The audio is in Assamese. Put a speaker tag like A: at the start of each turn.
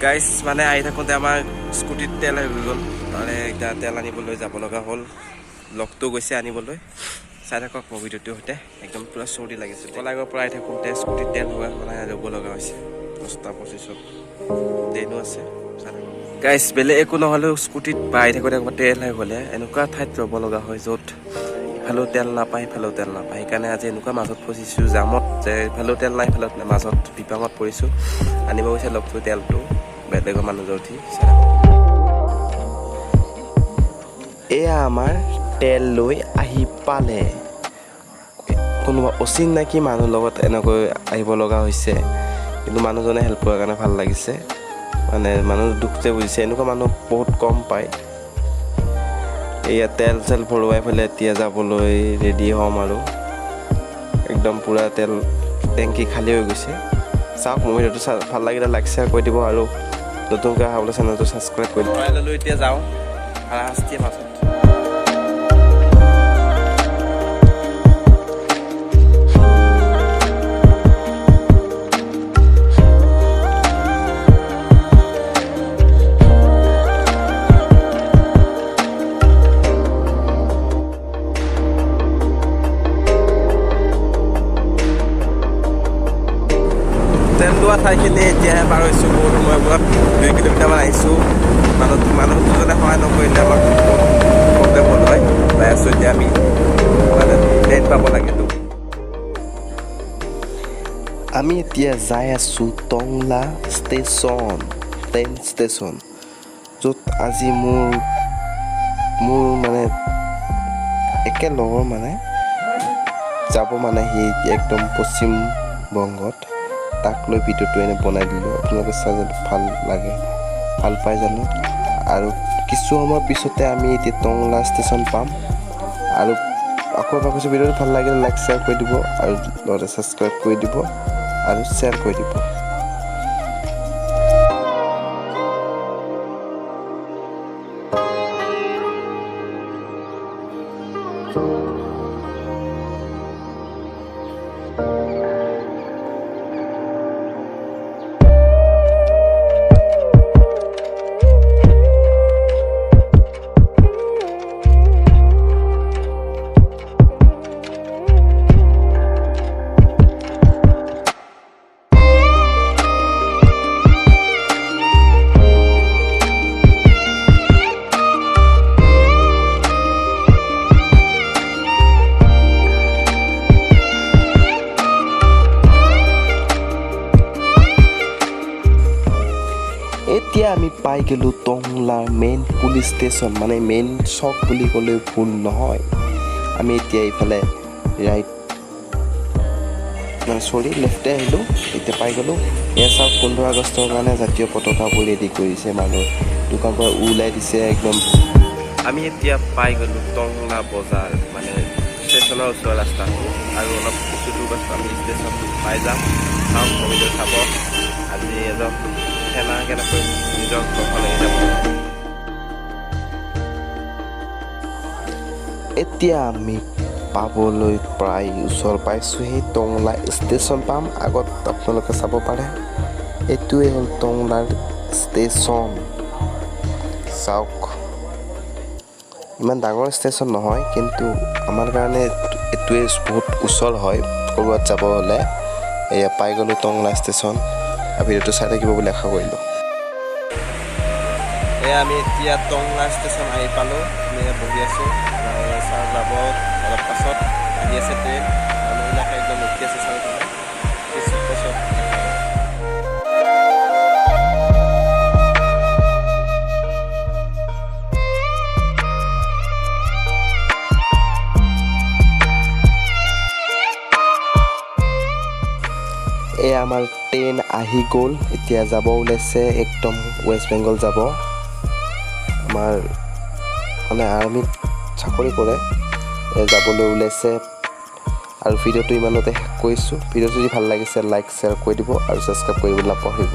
A: গাইজ, মানে আহি থাকোঁতে আমাৰ স্কুটিত তেল শেষ হৈ গ'ল। তাৰে এতিয়া তেল আনিবলৈ যাব লগা হ'ল। লগটো গৈছে আনিবলৈ। চাই থাকক মোৰ ভিডিঅ'টোৰ সৈতে। একদম পূৰা চৰ্দি লাগিছে। কলাগৰ পৰা আহি থাকোঁতে স্কুটিত তেল হোৱা মানে ৰ'ব লগা হৈছে। 10টা 25ত ট্ৰেইনো আছে, চাই থাকক গাইজ। বেলেগ একো নহ'লেও স্কুটিত বা আহি থাকোঁতে ক'ৰবাত তেল শেষ হ'লে এনেকুৱা ঠাইত ৰ'ব লগা হয়, য'ত ইফালেও তেল নাপায়, ইফালেও তেল নাপায়। সেইকাৰণে আজি এনেকুৱা মাজত ফচিছোঁ জামত যে ইফালেও তেল নাই, ইফালেও নাই, মাজত বিপাঙত পৰিছোঁ। আনিব গৈছে লগটো তেলটো, বেলেগৰ মানুহজন উঠি। চাই থাকক।
B: এয়া আমাৰ তেল লৈ আহি পালে। কোনোবা অচিনাকি মানুহৰ লগত এনেকৈ আহিব লগা হৈছে, কিন্তু মানুহজনে হেল্প কৰাৰ কাৰণে ভাল লাগিছে। মানে মানুহ দুখ যে বুজিছে, এনেকুৱা মানুহ বহুত কম পায়। এয়া তেল চেল ভৰোৱাই পেলাই এতিয়া যাবলৈ ৰেডি হ'ম আৰু। একদম পূৰা তেল টেংকি খালী হৈ গৈছে। চাওক মোৰ ভিডিঅ'টো ভাল লাগিলে লাইক, শ্বেয়াৰ কৰি দিব আৰু নতুনকৈ অহা চেনেলটো ছাবস্ক্ৰাইব কৰি দিব।
A: ভৰাই ল'লোঁ, এতিয়া যাওঁ হাৰাশাস্তিৰ মাজত। তেল লোৱা ঠাইখিনি এতিয়াহে পাৰ হৈছোঁ। বহুত সময়ৰ মূৰত 2 কিলোমিটাৰমান আহিছোঁ। মানুহ দুজনে সহায় নকৰিলে আমাক প্ৰব্লেম হ'ল হয়। যাই আছোঁ এতিয়া আমি, মানে ট্ৰেইন পাব লাগেতো।
B: আমি এতিয়া যাই আছোঁ টংলা ষ্টেচন, ট্ৰেইন ষ্টেচন, য'ত আজি মোৰ মোৰ মানে একে লগৰ মানে যাব, মানে সি এতিয়া একদম পশ্চিম বংগত। তাক লৈ ভিডিঅ'টো এনে বনাই দিলোঁ। আপোনালোকে চাই যাতে ভাল লাগে, ভাল পাই জানো। আৰু কিছু সময়ৰ পিছতে আমি এতিয়া টংলা ষ্টেচন পাম। আৰু আকৌ এবাৰ কৈছোঁ, ভিডিঅ'টো ভাল লাগিলে লাইক, শ্বেয়াৰ কৰি দিব আৰু লগতে ছাবস্ক্ৰাইব কৰি দিব আৰু শ্বেয়াৰ কৰি দিব। এতিয়া আমি পাই গ'লোঁ টংলাৰ মেইন পুলিচ ষ্টেচন, মানে মেইন চক বুলি ক'লেও ভুল নহয়। আমি এতিয়া এইফালে ৰাইট, মানে চৰি, লেফ্টে আহিলোঁ। এতিয়া পাই গ'লোঁ। এয়া চাওক, 15 আগষ্টৰ কাৰণে জাতীয় পতাকাবোৰ ৰেডি কৰিছে। মানুহ দোকানৰ পৰা ওলাই দিছে একদম।
A: আমি এতিয়া পাই গ'লোঁ টংলা বজাৰ, মানে ষ্টেচনৰ ওচৰৰ ৰাস্তাটো। আৰু অলপ কিছু দূৰ পাছত আমি ষ্টেচন পাই যাম। চাওক, ভিডিঅ' চাব, আজি এজন সেনা কেনেকৈ নিজৰ ঘৰখন এৰি যাব।
B: এতিয়া আমি পাবলৈ প্ৰায় ওচৰ পাইছোঁহি। টংলা ষ্টেচন পাম আগত, আপোনালোকে চাব পাৰে। এইটোৱে হ'ল টংলাৰ ষ্টেচন। চাওক, ইমান ডাঙৰ ষ্টেচন নহয়, কিন্তু আমাৰ কাৰণে এইটোৱে বহুত ওচৰ হয় ক'ৰবাত যাব হ'লে। এয়া পাই গ'লোঁ টংলা ষ্টেচন। আৰু ভিডিঅ'টো চাই থাকিব বুলি আশা কৰিলোঁ।
A: এয়া আমি এতিয়া টংলা ষ্টেচন আহি পালোঁ। আমি ইয়াত বহি আছোঁ। ছাৰ যাব অলপ পাছত। আহি আছে ট্ৰেইন। মানুহবিলাকে একদম ৰখি আছে চাৰিওফালে। কিছু পাছত
B: এয়া আমাৰ ট্ৰেইন আহি গ'ল। এতিয়া যাব ওলাইছে, একদম ৱেষ্ট বেংগল যাব। আমাৰ মানে আৰ্মিত চাকৰি কৰে, যাবলৈ ওলাইছে। আৰু ভিডিঅ'টো ইমানতে শেষ কৰিছোঁ। ভিডিঅ'টো যদি ভাল লাগিছে, লাইক, শ্বেয়াৰ কৰি দিব আৰু ছাবস্ক্ৰাইব কৰিবলৈ নাপাহৰিব।